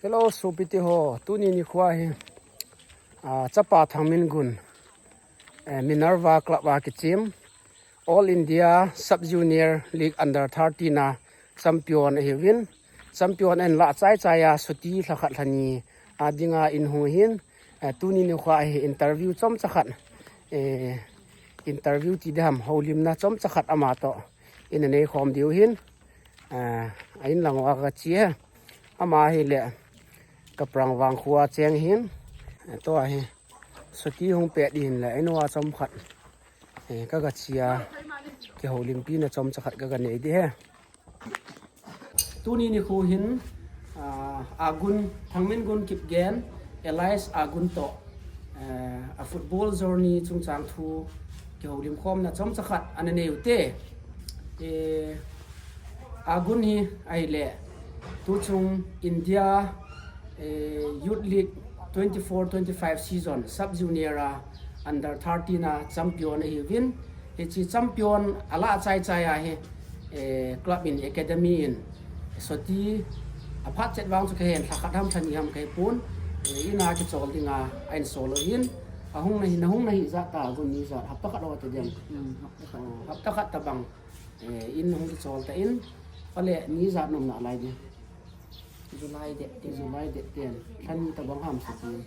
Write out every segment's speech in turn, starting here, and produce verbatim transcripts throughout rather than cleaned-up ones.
Hello, sopite ho. Tuni nikho hi, ah, chapa Thangmingun, eh, Minerva Club a kichem All India Sub Junior League Under thirteen a champion ahiuvin. Champion ahin lah chaichai a, chuti lhakhat lhani a dinga eihung hin, eh, tuni nikho hi interview chomcha khat, eh, interview ti diham, houlimna chomcha khat ama toh ina neikhom diu hin. Ah, a in lang uva kache e. Ama hile Kaprang Vangkho a cheng ahin. Tua hi chuti hung pet ding hinle, a in uva chomkhat, eh, kaga che a, kihoulimpina chomcha khat kaga nei ding ahi. Tuni nikho hin, ah, Agun, Thangmingun Kipgen, alias Agun toh, eh, a football journey chungchang thu kihoulim khomna chomcha khat ana nei ute. Eh, Agun hi ahile, tuchung India, eh, Youth League twenty-four twenty-five season, Sub Junior a Under thirteen a champion ahiuvin. Hiche champion alah chaichai a hi, eh, club in, academy in, chuti aphat chet vang chu kahen, lhakhat ham lhani ham kahepon, eh, in a kichol dinga ahin sol u ahin. Ahung nahi, nahung nahi ijat ta, Agun, ni ijat, hapta khat ho tadem? Hmm, hapta khat. Oh, hapta khat tabang. Eh, in hung kichol tan, ahile ni ijat naum nalai ding? July date ten. July date ten. Lhani tabang ham chuti?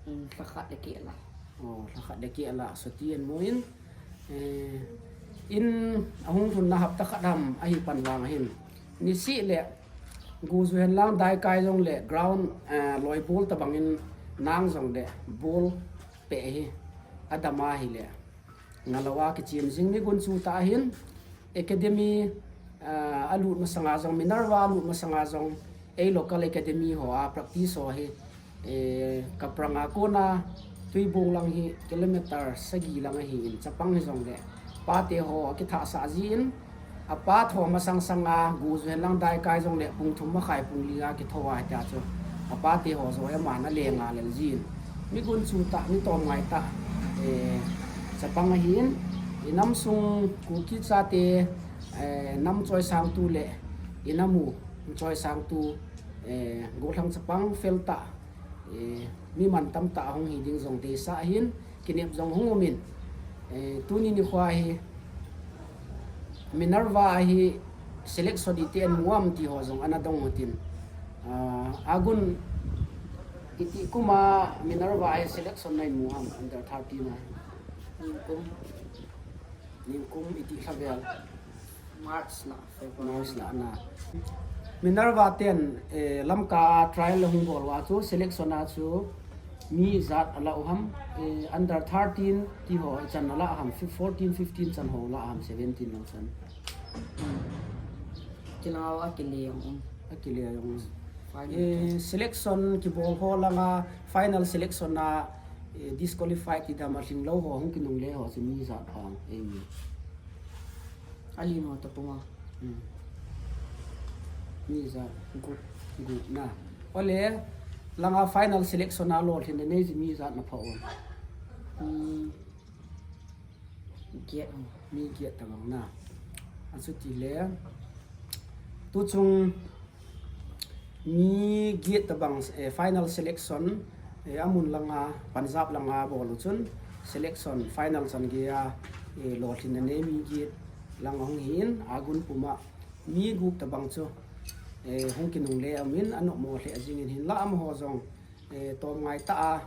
Hmm, lhakhat le keh lah. Oh, lhakhat le keh lah chuti ahin mun. Eh, in ahung lhunna hapta khat ham ahi pan vang ahin, niseh le go ju henlang daikai jongle ground, eh, loi bol tabang in nang jongle bol peh hi adam ahile, ngalou a kichem jing, mi gunchu tah ahin, academy, ah, alut masanga jong, Minerva alut masanga jong, ei local academy ho a practice ho hi, eh, Kaprang a kona Tuibong lang hi kilometer sagi lang ahin, chapang hijongle pate ho akithahsah jin, apa tho masang sanga go ju henlang daikai jongle pung thum makhai pung li a kitho a, hitia chu apa te ho joh hi aman alenga lel jin. Mi gunchu tah, mi tomngai tah, eh, chapang ahin, inam sung Kuki chate, eh, nam choisangtu le inam u choisangtu, eh, gollhang chapang fel tah, eh, mi mantam tah ahung hi ding jong deisah ahin, kinep jong hung um in. Eh, tuni nikho hi Minerva hi selection iti ahin mu ham ti ho jong ana dong utin. Ah, Agun, iti kum a Minerva hi selection nahin mu ham, under thirteen a? Nikum. Nikum iti lha vel? March lah, February. March lah na. Minerva ten, eh, Lamka trial ahung bol uva chu, selection a chu mi ijat alah u ham, eh, under thirteen ti ho ichan alah ham, fif-, fourteen, fifteen chan ho alah ham, seventeen lang chan? Hmm. Kilang uva akile jong um. Akile jong um. Final. Eh, selection kibol ho langa final selection a, eh, disqualify ti dam a lhinglou ho, hung kinungle ho chu mi ijat pha ham, eh, mi? Alin ho toh puma. Hmm. Mi ijat? Gup. Gup na. Ole, langa final selection a lolhinna nei chu mi ijat na pha um? Hmm. Get. Mi get tabang na. Achuti le, tuchung mi get tabang, eh, final selection, eh, amun langa, Punjab langa bol u chun, selection final chan geiya, eh, lolhinna nei mi get lang ahung hin, Agun puma mi gup tabang chu, eh, hung kinungle aum in, anopmo lheh jing in, hinlah amaho jong, eh, tomngai tah a,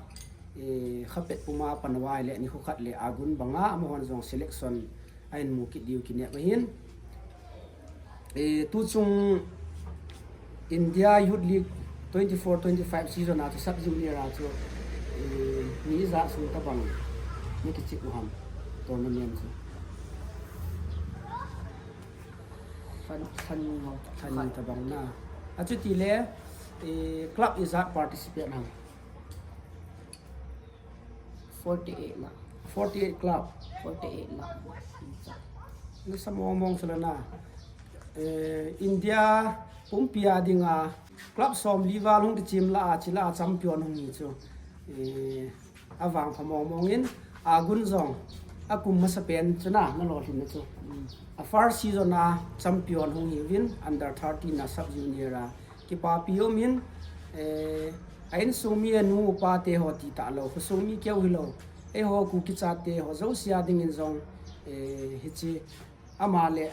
eh, khapet puma pan uva ahile nikho khat le Agun banga amahon jong selection ahin mu kit diu kinep ahin. Eh, tuchung India Youth League twenty-four twenty-five season a chu, sub junior a chu, eh, mi ijat sung tabang na kichep u ham, tournament chu? Lhan, lhan ni ho. Lhan ni tabang na. Achuti le, eh, club ijat participate ham? Forty-eight lah. Forty-eight club. Forty-eight lah. Nasa mong mong sala na. Eh, India pumpi a dinga club somli val hung kichem lah a, chule champion hung hi chu, eh, avangpha mong mong in, Agun jong akum masapen chu na, na lolhinna chu. Mm. A first season a champion hung hiuvin, under thirteen a, sub junior a. Kipapi um in, Eh, a insung mi, anu upa te ho ti talou, khosung mi keu hilou, eiho Kuki chate ho jouse a dingin jong, eh, hiche ama le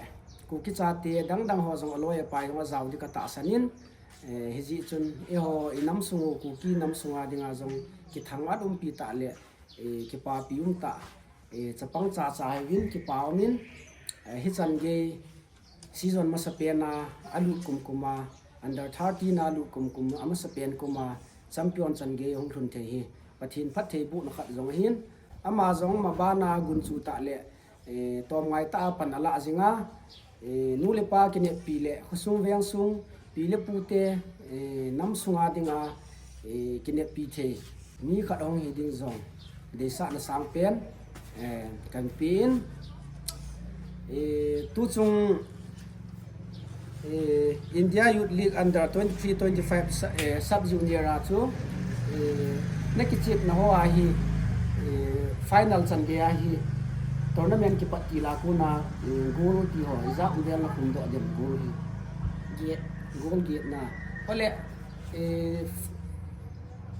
Kuki chate dangdang ho jong aloi apai jong ajao ding katahsan in, eh, hijeh chun eiho inam sung u Kuki nam sunga dinga jong kithang-at umpi tah le, eh, kipapi umtah, eh, chapang chacha hiuvin kipa umin, eh, hichan gei season masapen a alut kumkum a, under thirteen a alut kumkum a, amasapen kum a champion chan gei hung lhun thei hi Pathen phattheibohna khat jong ahin, ama jong maban a gunchu tah le, eh, tomngai tah a pan alah jinga, eh, nu le pa kineppi le khosung vengsung, pi le pute, eh, nam sunga dinga, eh, kineppi thei mi khat ahung hi ding jong deisahna sangpen, eh, kahin pe in, eh, tuchung, eh, India Youth League under twenty-three twenty-five sa-, eh, sub junior a chu, eh, nakichepna ho ahi, eh, final chan gei ahi, tournament kipat til a kona, eh, goal ti ho ijat vel nakhum doh dem goal hi? Get. Goal get na. Ole, eh, f-,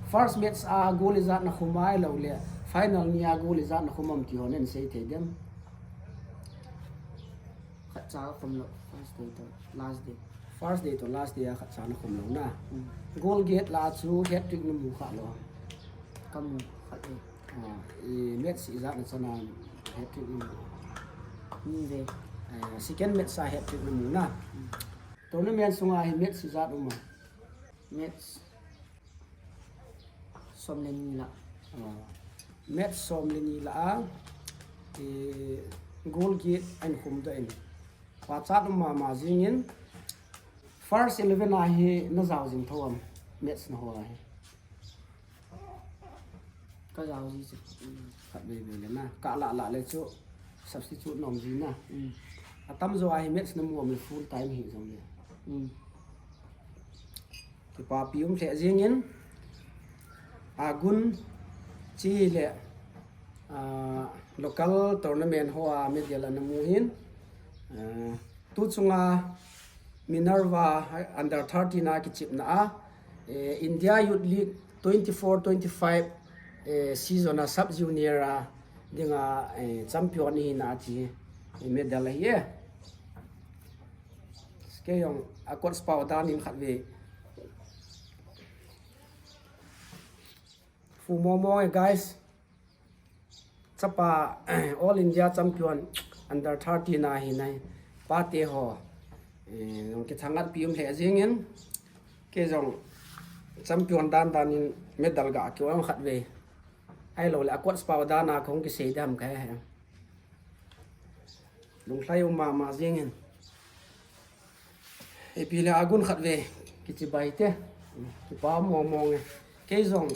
first match a goal ijat nakhum ahilou le final ni a goal ijat nakhum am ti ho nei sei thei dem? Khatcha khum lou, first day to last day. First day to last day a khatcha nakhum lou na. Mm. Goal get la chu hat-trick namu kha lou? Kamu khat e. Ah, i match ijat na chan a hat-trick namu? Ni ve. Eh, second match a hat-trick namu na. Mm. Tournament sunga hi match ijat um a? Match som le ni lah. Ah, match som le ni lah a, eh, goal get ahin khum doh in, pachat um mama jingin, first eleven a hi najao jing thou am, match na ho a hi? Kajao ji chu. Khatvei vei le na, kalah lah le chu substitute na um ji na. Mm. Atamjo a hi match namu am le full time hi jong le. Mm. Kipapi um lheh jingin, agun chi le, ah, local tournament ho a medal ana mu hin, ah, tuchunga Minerva under thirteen a kichepna a, eh, India Youth League twenty-four twenty-five, eh, season a sub junior a dinga, eh, champion ihina ti, eh, medal ahi e. Kei jong a coach pau dan in khatvei. Fu momo e guys. Chapa, All India champion under thirteen a hinai. Pate ho. Eh, jong kithang-at pi um lheh jingin. Kei jong champion dan dan in medal ga keu ang khatvei. Ahilou le a coach pau dan a kahung kisei dam kahe he. Lunglhai um mama jingin. Ipi le agun khatvei kichibai te. Kipa mong mong e. Kei jong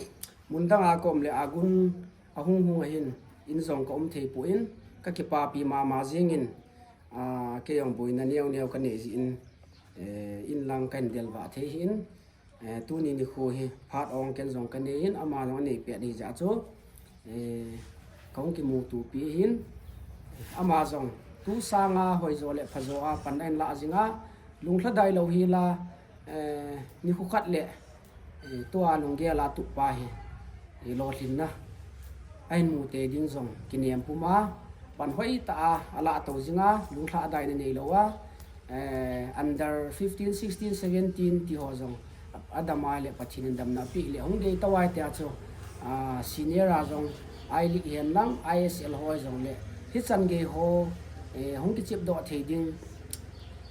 mun dang a ka um le agun ahung hung ahin, in jong ka um thei poi, ka kipapi mama jingin, ah, kei jong boina neo neo ka nei jin, eh, in lang kahin del vah thei hin. Eh, tuni nikho hi phat ong ken jong ka nei in, ama jong anei pet ahi jeh chun, eh, kahung kimuto pi hin, ama jong tu sanga hoijo le phajo a pan ahin lah jing a, lunglhadai lou hi la, eh, nikho khat le, eh, tua lunggel a tup pa hi, eh, lolhinna ahin mu tei ding jong kinem pum a, pan hoitah a, alah tou jing a, lunglhadai na nei lou a, eh, under fifteen, sixteen, seventeen ti ho jong adam a le Pathen in damna ape le hung dei tou a, tia chu, ah, senior a jong I-League hen lang I S L ho jong le hichan gei ho, eh, hung kichep doh thei ding,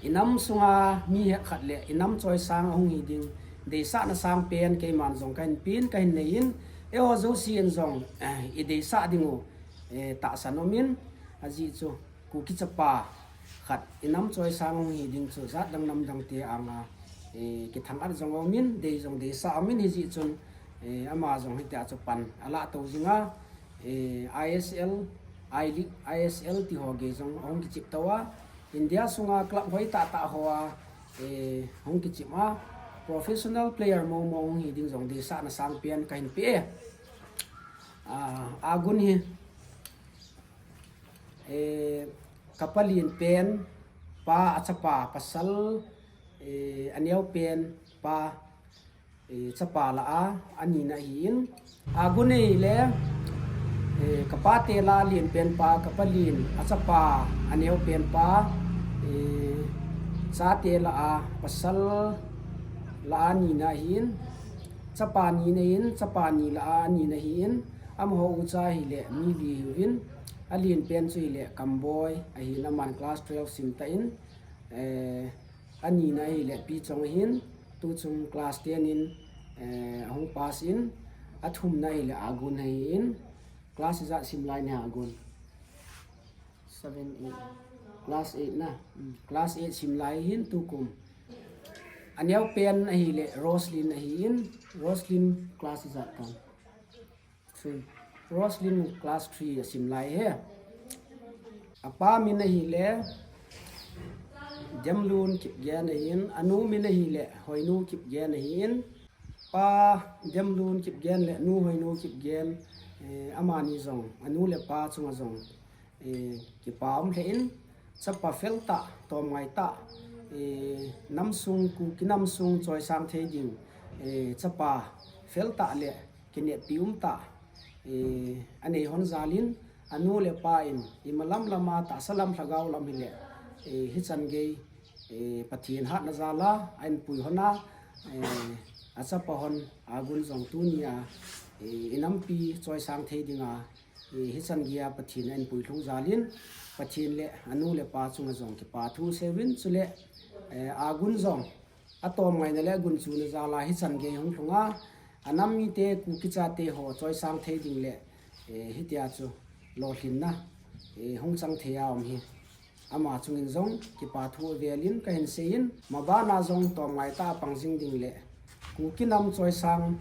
i nam sunga mi het khat le i nam choisang ahung hi ding deisahna sangpen keiman jong kahin pen, kahin nei in, eiho jouse in jong, eh, i deisah ding u, eh, tahsan um in, ajeh chu Kuki chapa khat i nam choisang hung hi ding chu jat dang nam dang te anga, eh, kithang-at jong um in, dei jong deisah um in, hijeh chun, eh, ama jong hitia chu pan alah tou jing a, eh, I S L, I-League, I S L ti ho gei jong ahung kichep tou a, India sunga club hoitah tah ho a, eh, hung kichep a, professional player momo hung hi ding jong deisahna sangpen kahin pe e. Ah, agun hi, eh, ka palen pen pa, achapa pasal, eh, aneo pen pa, Eh, chapa lah a, anina ahin. Agun ahile, eh, kapa te lah a len pen pa, kapa len, achapa, aneo pen pa, eh, chate lah a, pasal lah a anina ahin. Chapa nina ahin, chapa ni lah a anina ahin. Amaho ucha ahile, mi li ahiuvin. Alen pen chu ahile, Kamboi, ahin aman class twelve sim tan. Eh, anina ahile, Pichong ahin, tuchung class ten in, eh, ahung pass in, athumna ahile, Agun ahin, class ijat sim lai na Agun? Seven, eight. Class eight na? Class eight sim lai ahin, tukum. Aneo pen ahile, Roslyn ahin, Roslyn class ijat tam? Three. Roslyn class three asim lai ahi. Apa min ahile, Demlun Kipgen ahin, anu min ahile, Hoinu Kipgen ahin. Pa Demlun Kipgen le nu Hoinu Kipgen, eh, amani jong, anu le apa chunga jong, eh, kipa um lheh in, chapa fel tah, tomngai tah, eh, namsung, Kuki namsung choisang thei ding, eh, chapa fel tah le kineppi um tah, eh, anei hon jal in, anu le apa in, imalam lam a tahsa lam lhagao lam hile, eh, hichan gei, eh, Pathen hatna jal a, ahin pui hon a, eh, achapa hon, Agun jong tunia, eh, inampi choisang thei dinga, eh, hichan geiya Pathen ahin puilhung jal in, Pathen le anu le apa chunga jong kipa thu seuvin, chule, eh, Agun jong atomngaina le agunchuna jal a hichan gei hung lhung a, anam mite Kuki chate ho choisang thei ding le, eh, hitia chu lolhinna, eh, hung chang thei a um hi. Ama chungin jong kipa thu avel in kahin sei in, mabana jong tomngai tah a pang jing ding le Kuki nam choisang,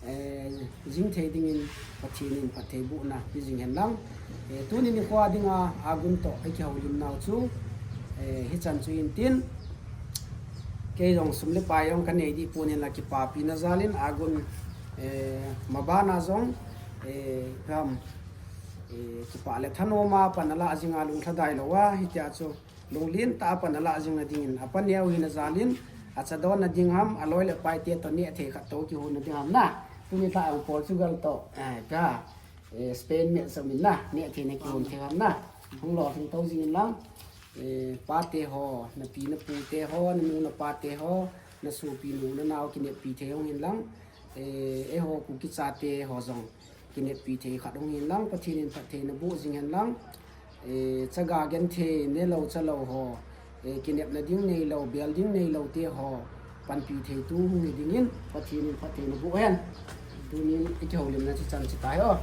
eh, jing thei dingin Pathen in phattheibohna pe jing hen lang. Eh, tuni nikho dinga Agun toh ikihoulimnau chu, eh, hichan chu hin tin. Kei jong sum le pai jong kanei deh pon in la kipapina jal in Agun, eh, mabana jong, eh, gam, eh, kipah le thanom a pan alah jing a lunglhadai lou a, hitia chu lunglen tah a pan alah jing na dingin, apa neo hina jal in, acha donna ding ham, aloi le apai te toh neh thei khat toh kihon na ding ham na. Tuni lha jong Portugal toh, eh, ka, eh, Spain match jong in na, neh thei na kihon thei ham na. Hung lolhing tou jing in lang, eh, pate ho, napi napu te ho, nanu napa te ho, nasopi nu nanao kineppi thei hung hin lang, eh, eiho Kuki chate ho jong kineppi thei khat hung hin lang, Pathen in phatthei naboh jing hen lang, eh, chaga genthei nelou chalou ho, eh, kinepna ding neilou, bel ding neilou te ho, panpi thei tu hung hi dingin, Pathen in phatthei naboh hen. Tunin ikihoulimna chu chan chu tai o.